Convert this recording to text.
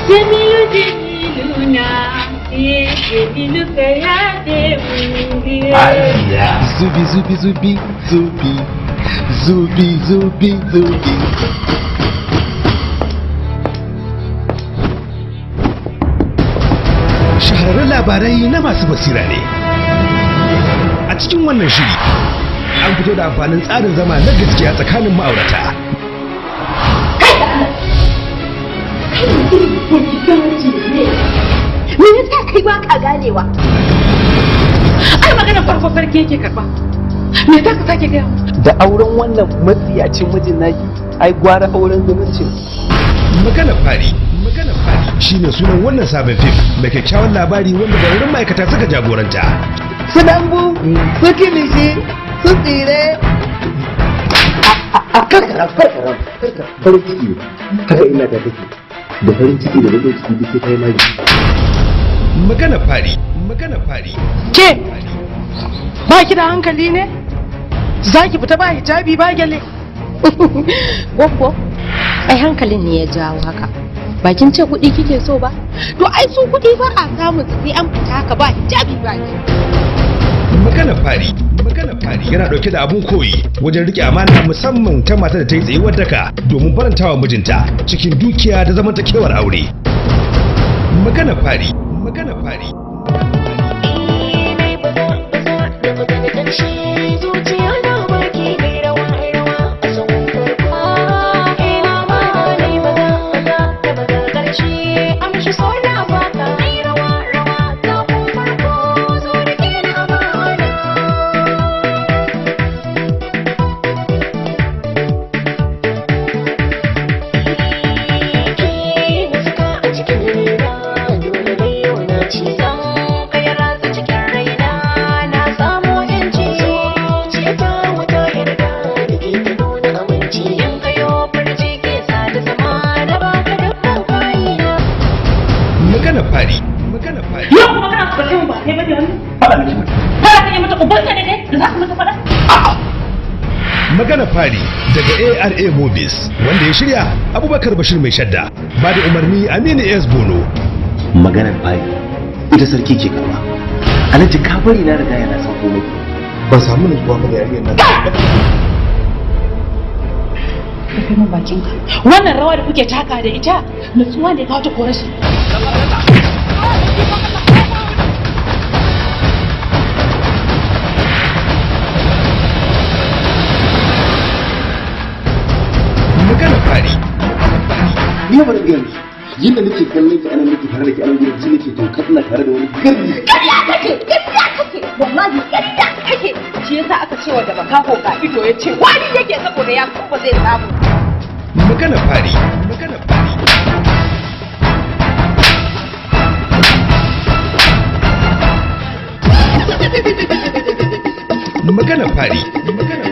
Jamilu Jamilu na, Jamilu ka yaɗe mu. Zubi zubi zubi zubi zubi zubi zubi. Shahararrun labarai na masu basira ne. A cikin wannan shiri an fito da amfanin tsarin zama na gaskiya tsakanin ma'aurata. Me yasa kai ba ka ganewa? Ai magana farko sarki yake karba. Me za ka sake gaya? Da auren wannan matsiyacin mijin naki, ai gwara auren zumuncin. Magana fari, magana fari shine sunan wannan sabon fim mai kyakkyawan labari wanda ƙwararrun ma'aikata suka jagoranta. Su dambu, su kilishi, su tsire. A karkara, karkara, karkara. Farin ciki, haka ina ta take. Da farin ciki da bakin ciki duk sai ta yi magi. Magana fari, magana fari. Ke, ba ki da hankali ne? Za ki fita ba hijabi ba gyale. Gwaggo, ai hankalin ne ya jawo haka. Bakin ce kuɗi kike so ba? To ai su kuɗi ba a samun su sai an fita haka ba hijabi ba gyale. Magana fari, magana fari yana dauke da abun koyi wajen rike amana musamman ta matar da ta yi tsayuwar daka domin farantawa mijinta cikin dukiya da zamantakewar aure. Magana fari, magana fari. Magana fari, magana fari. Yau kuma kana so ka ce mun ba kai bane wannan? Faɗa miki mata. Fara kake mata ubanka ne kai da za ka mata faɗa? Magana fari daga ARA Movies wanda ya shirya Abubakar Bashir mai shadda ba da umarni Aminu S Bono. Maganar fari, ita sarki ke karba. Alhaji ka bari na riga yana san komai. Ban samu nutsuwa ba da yarinyar nan. Rufe min bakinka. Wannan rawa da kuke taka da ita nutsuwa ne kawo ta kore shi. Magana fari, Ni ba gaya miki. Yadda nake kallon ki anan nake tare da ki anan gurin ji nake tamkar ina tare da wani gardi. Ƙarya kake, ƙarya kake, wallahi ƙarya kake. Shi yasa aka cewa da makaho ga ido ya ce wani yake saboda ya san ba zai samu. magana fari, magana fari. Magana fari, magana